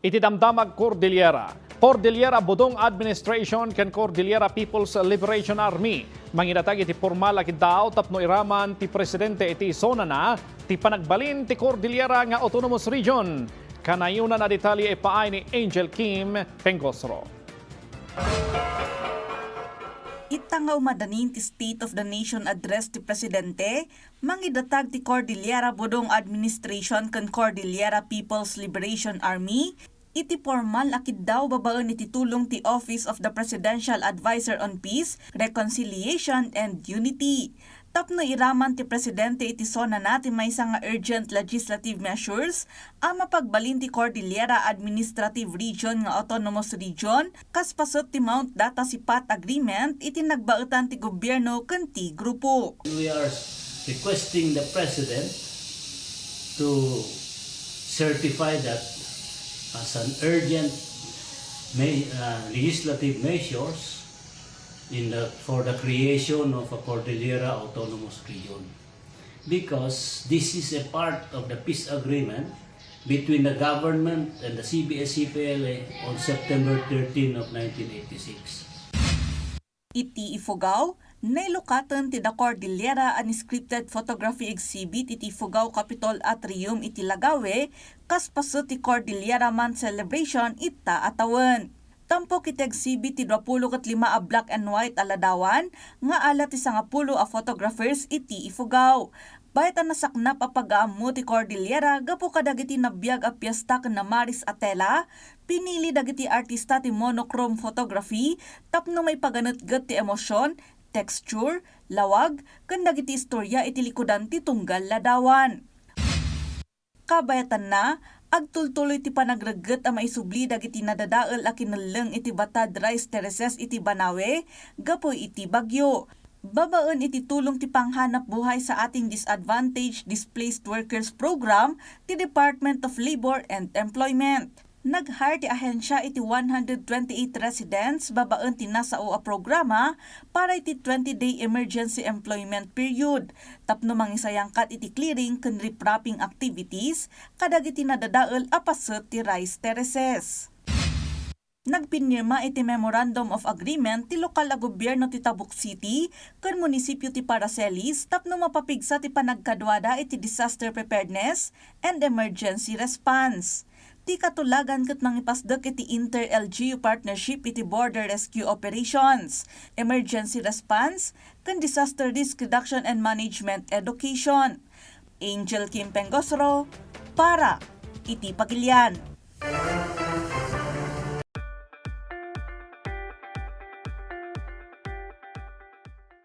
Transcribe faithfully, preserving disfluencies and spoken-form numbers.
Iti damdamag Cordillera, Cordillera Budong Administration ken Cordillera People's Liberation Army mangidatag iti pormal a kiddaw tapno iraman ti presidente iti zonana ti panagbalin ti Cordillera nga Autonomous Region. Kanayonan a detalye ipaay ni Angel Kim Pengosro. Ita nga umadanin ti State of the Nation Address ti Presidente, mangidatag ti Cordillera Budong Administration ken Cordillera People's Liberation Army iti pormal a kiddaw babaen iti tulong ti Office of the Presidential Advisor on Peace, Reconciliation, and Unity. Tapno iraman ti presidente iti zonana ti maysa nga urgent legislative measures a mapagbalin ti Cordillera Administrative Region nga Autonomous Region, kas paset ti Mount Data Sipat Agreement iti nagbaetan ti gobierno ken ti grupo. We are requesting the President to certify that as an urgent me-, uh, legislative measures in the, for the creation of a Cordillera Autonomous Region, because this is a part of the peace agreement between the government and the C B S C P L A on September thirteen of nineteen eighty-six. Iti Ifugao, nailukaten ti The Cordillera Unscripted Photography Exhibit iti Ifugao Capitol Atrium iti Lagawe, kas paset ti Cordillera Month Celebration ita a tawen. Tampok iti exhibit ti duapulo ket lima a black and white a ladawan nga ala ti sangapulo a photographers iti Ifugao. Bayat a nasaknap a pag-aammo ti Cordillera gapu kadagiti nabiag a piesta ken namaris a tela, pinili dagiti artista ti monochrome photography tapno maipaganetget ti emosyon, texture, lawag, ken dagiti istorya iti likudan ti tunggal ladawan. Kabayatanna, agtultuloy ti panagregget a maisubli dagiti nadadael a kinelleng iti batad rice terraces iti Banawe gapu iti bagyo. Babaen iti tulong ti panghanap buhay sa ating Disadvantaged Displaced Workers Program ti Department of Labor and Employment. Nag-hire ti ahensia iti one hundred twenty-eight residents babaen ti nasao a programa para iti twenty-day emergency employment period tapno mangisayangkat iti clearing ken riprapping activities kadagiti nadadael a paset ti rice terraces. Nagpinirma iti Memorandum of Agreement ti lokal a gobierno ti Tabuk City ken munisipio ti Paracelis tapno mapapigsa ti panagkaduada iti disaster preparedness and emergency response. Ti katulagan ket mangipasdek iti inter-L G U partnership iti border rescue operations, emergency response, ken disaster risk reduction and management education. Angel Kim Pengosro para iti Pagilian.